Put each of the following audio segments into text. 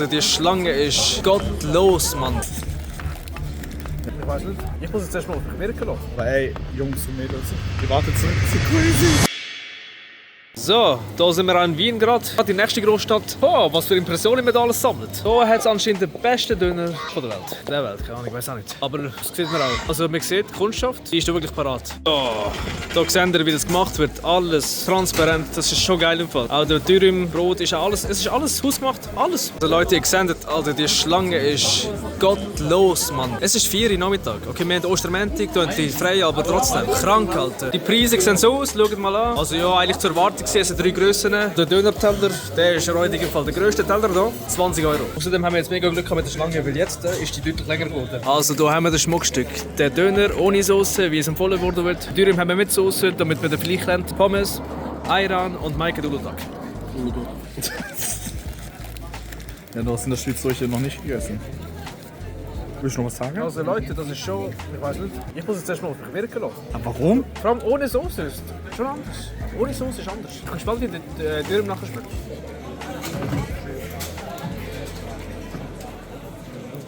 Alter, die Schlange ist gottlos, Mann. Ich weiß nicht. Ich muss jetzt erstmal auf mich wirken lassen. Aber ey, Jungs und Mädels, ihr wartet so crazy. So, da sind wir auch in Wien gerade. Die nächste Großstadt. Oh, was für Impressionen wir da alles sammelt. Hier hat es anscheinend den besten Döner von der Welt. Der Welt, keine Ahnung, ich weiß auch nicht. Aber das sieht man auch. Also man sieht, die Kundschaft, die ist da wirklich parat. Oh, da seht ihr, wie das gemacht wird. Alles transparent, das ist schon geil im Fall. Auch der Dürüm, Brot, ist alles, es ist alles hausgemacht. Alles. Also Leute, ihr seht, Alter, die Schlange ist gottlos, Mann. Es ist 4 Uhr Nachmittag. Okay, wir haben Ostermäntig, da sind frei, aber trotzdem. Krank, Alter. Die Preise sehen so aus, schaut mal an. Also ja, eigentlich zur Erwartung. Es sind 3 Grössen. Der Döner-Teller, der ist räudig im Fall der grösste Teller hier, 20 €. Außerdem haben wir jetzt mega Glück mit der Schlange, weil jetzt ist die deutlich länger geworden. Also hier haben wir das Schmuckstück. Der Döner ohne Soße, wie es empfohlen worden wird. Dürüm haben wir mit Soße, damit man den Vergleich kennt. Pommes, Ayran und Maike Dulutak. Ja, du hast in der Schweiz solche noch nicht gegessen. Willst du noch was sagen? Also Leute, das ist schon... Ich weiß nicht. Ich muss jetzt erstmal auf mich wirken lassen. Aber warum? Vor allem ohne Soße ist es schon anders. Ohne Soße ist anders. Ich bin gespannt, wie der Dürüm nachher schmeckt.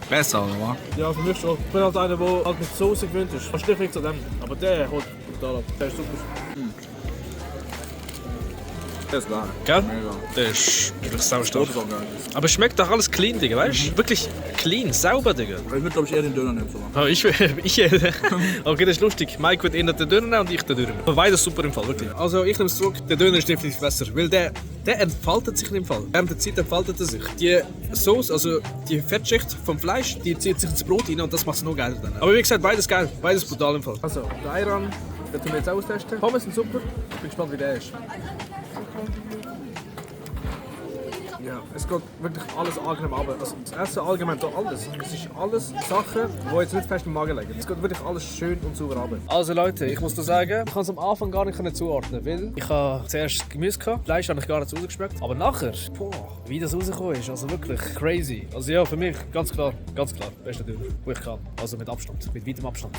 Besser, oder? Ja, für mich schon. Ich bin halt einer, der halt mit Soße gewöhnt ist. Fast nicht zu dem. Aber der holt brutal ab. Der ist super. Der ist geil. Gell? Mega. Der ist wirklich saustark. Das ist auch geil. Aber es schmeckt doch alles clean, Digga, weißt du? Wirklich clean, sauber, Digga. Ich würde, glaube ich, eher den Döner nehmen. Sogar. Oh, ich okay, das ist lustig. Mike wird eher den Döner nehmen und ich den Döner. Aber beides super im Fall, wirklich. Also ich nehme es zurück, der Döner ist definitiv besser. Weil der entfaltet sich im Fall. Während der Zeit entfaltet er sich. Die Sauce, also die Fettschicht vom Fleisch, die zieht sich ins Brot rein und das macht es noch geiler dann. Aber wie gesagt, beides geil. Beides brutal im Fall. Also, der Ayran, den tun wir jetzt austesten. Pommes sind super. Ich bin gespannt, wie der ist. Ja, es geht wirklich alles angenehm runter. Also das Essen allgemein, da alles. Es ist alles Sachen, die jetzt nicht fest im Magen liegen. Es geht wirklich alles schön und sauber runter. Also Leute, ich muss dir sagen, ich kann es am Anfang gar nicht zuordnen, weil ich habe zuerst Gemüse gehabt, Fleisch habe ich gar nicht rausgeschmeckt. Aber nachher, wie das rausgekommen ist, also wirklich crazy. Also ja, für mich ganz klar, bester Döner, wo ich kann. Also mit Abstand, mit weitem Abstand.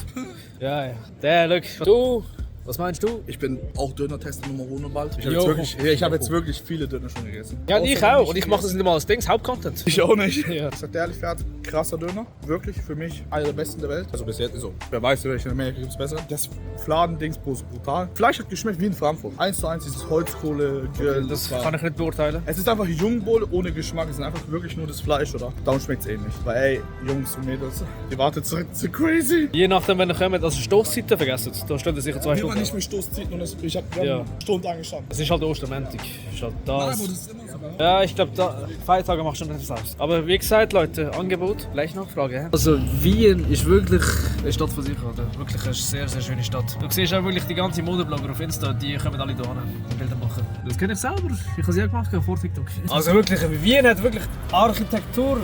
Ja, der, look, du, was meinst du? Ich bin auch Döner-Tester Nummer 1 bald. Ich habe jetzt wirklich viele Döner schon gegessen. Ja, und ich auch. Und ich mache das nicht mal als Dings, Hauptcontent. Ich auch nicht. Ja. Ich sag dir ehrlich, Pferd, krasser Döner. Wirklich für mich einer der besten der Welt. Also bis jetzt so. Wer weiß, welche in Amerika gibt es besser. Das Fladendings ist brutal. Fleisch hat geschmeckt wie in Frankfurt. 1:1 dieses Holzkohle-Grill. Das kann ich nicht beurteilen. Es ist einfach Jungbohle ohne Geschmack. Es ist einfach wirklich nur das Fleisch, oder? Darum schmeckt es ähnlich. Weil ey, Jungs und Mädels, ihr wartet so crazy. Je nachdem, wenn ihr kommt, also Stoßzeiten vergessen. Da stehen sicher 2 Wir Stunden. waren nicht mehr Stoßzeiten und ich habe Ja. Stunden angestanden. Es ist halt Ostermäntig. Ist halt das. Das ist immer so. Ja, ich glaube, Feiertage macht schon etwas aus. Aber wie gesagt, Leute, Angebot, gleich Nachfrage. He? Also Wien ist wirklich eine Stadt von sich, oder? Wirklich eine sehr, sehr schöne Stadt. Du siehst auch wirklich die ganze Modeblogger auf Insta, die kommen alle hierher und Bilder machen. Das kenne ich selber, ich habe es ja gemacht vor TikTok. Also wirklich, Wien hat wirklich Architektur,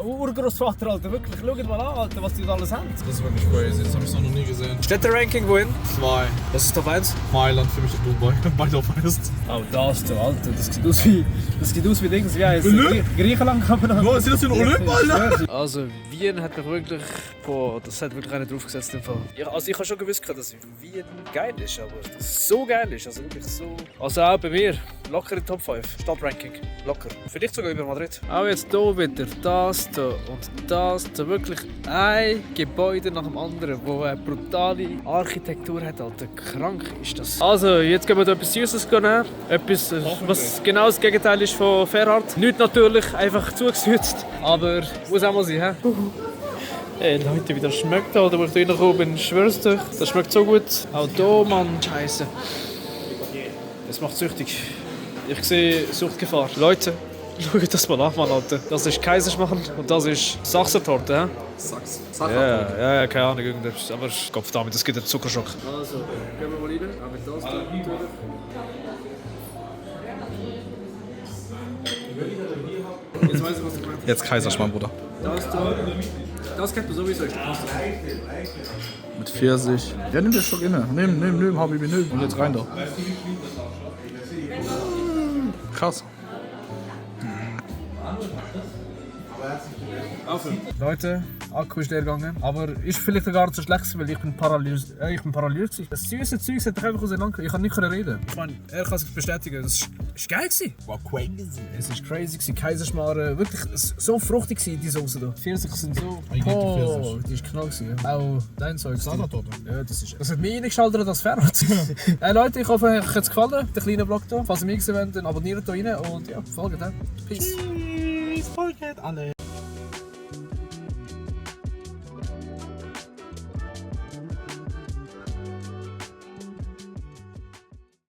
Urgroßvater, Alter, wirklich. Schaut mal an, Alter, was die da alles haben. Das ist wirklich crazy. Das habe ich so noch nie gesehen. Städte-Ranking wohin? 2. Was ist Top 1? Mailand für mich und Dubai. Beide auf ist. Oh, das du, Alter, das sieht aus wie Dings, wie heißt Griechenland kann man da. Bro, sieht das wie ein Olymp, Alter? Also Wien hat mich wirklich, das hat wirklich einer draufgesetzt im Fall. Also ich habe schon gewusst, dass Wien geil ist, aber dass es so geil ist, also wirklich so. Also auch bei mir, locker in Top 5, Stadtranking, locker. Vielleicht sogar über Madrid. Auch jetzt hier wieder, das hier und das hier, wirklich ein Gebäude nach dem anderen, wo eine brutale Architektur hat, Alter, krank ist das. Also jetzt gehen wir hier etwas Süßes nehmen, etwas, was genau das Gegenteil ist von Fairhart. Nicht natürlich, einfach zugesüßt, aber muss auch mal sein, hä? Ey Leute, wie das schmeckt, Alter, wo ich da reingekommen bin, ich schwör's euch, das schmeckt so gut. Auch hier, Mann, Scheiße. Das macht süchtig. Ich sehe Suchtgefahr. Leute, schaut das mal an, Mann, Alter. Das ist Kaiserschmarrn und das ist Sachsertorte, hä? Sachs. Ja, keine Ahnung, irgendetwas. Aber Kopf damit, das gibt einen Zuckerschock. Also, gehen wir mal rein, auch mit das da natürlich. Jetzt weiß ich, was du meinst. Jetzt Kaiserschmarrn, Bruder. Das kennt man sowieso. Mit Pfirsich. Ja, nimm den Stock inne. Nimm, Habibi, nimm. Und jetzt rein da. Krass. Leute, Akku ist leer gegangen. Aber ist vielleicht gar nicht so schlecht, weil ich bin paralysiert. Das süße Zeug hat mich einfach auseinander. Ich kann nicht reden. Ich meine, er kann sich bestätigen. Das ist geil gewesen. War crazy. Es ist crazy gewesen. Kaiserschmarrn. Wirklich so fruchtig gewesen, die Soße da. Pfirsich sind so. Ich liebe Pfirsich. Die ist knall gewesen. Auch dein Zeug. Salattorte. Ja, das hat mich eingeschaltet als Ferrat. Leute, ich hoffe, euch hat es gefallen. Der kleine Vlog hier. Falls ihr mich gesehen habt, dann abonniert hier rein und ja, folgt dann. Peace. Tschüss, folgt alle.